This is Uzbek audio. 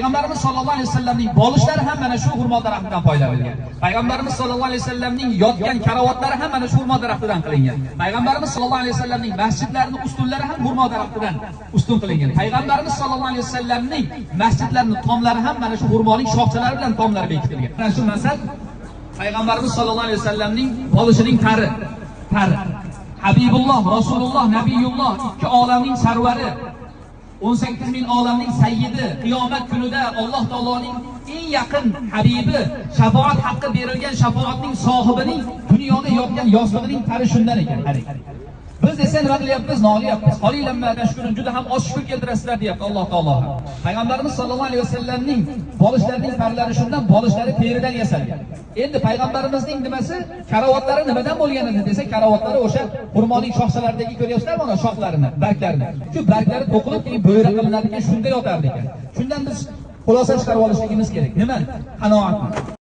Payg'ambarimiz sollallohu alayhi vasallamning bolishlari ham mana shu xurmo daraxtidan foydalanilgan. Payg'ambarimiz sollallohu alayhi vasallamning yotgan karavotlari ham mana shu xurmo daraxtidan qilingan. Payg'ambarimiz sollallohu alayhi vasallamning masjidlarining ustunlari ham xurmo daraxtidan ustun qilingan. Payg'ambarimiz sollallohu alayhi vasallamning masjidlarining tomlari ham mana shu xurmoning shoxchalari bilan tomlari bekitilgan. Mana shu masal Payg'ambarimiz sollallohu alayhi vasallamning bolishining tari. Tari. Habibulloh, Rasululloh, Nabiyulloh ikki olamning sarvari, 18 ming olamning sayyidi, qiyomat kunida Alloh taoloning eng yaqin habibi, shafoat haqqi berilgan shafoatning sohibining dunyoda yotgan yostig'ining tari shundan ekan. Qarang. Biz esa nima qilyapmiz? Noliyapmiz. Qalilan tashkurun, juda ham oz shukr keltirasizlar deyapti Alloh taolo. Payg'ambarimiz sollallohu alayhi vasallamning bolishlarining parlari shundan, bolishlari teridan yasalgan. Endi payg'ambarimizning nimasi? Karavotlari nimadan bo'lgan edi desa, karavotlari o'sha xurmoning shoxchalaridagi ko'ryapsizlar mana shoxlarini, barglarini. Shu barglari to'qilib keyin bo'yra qilinadi ekan, shunda yotardi ekan. Shundan biz xulosa chiqarib olishligimiz kerak. Nima? Qanoatni.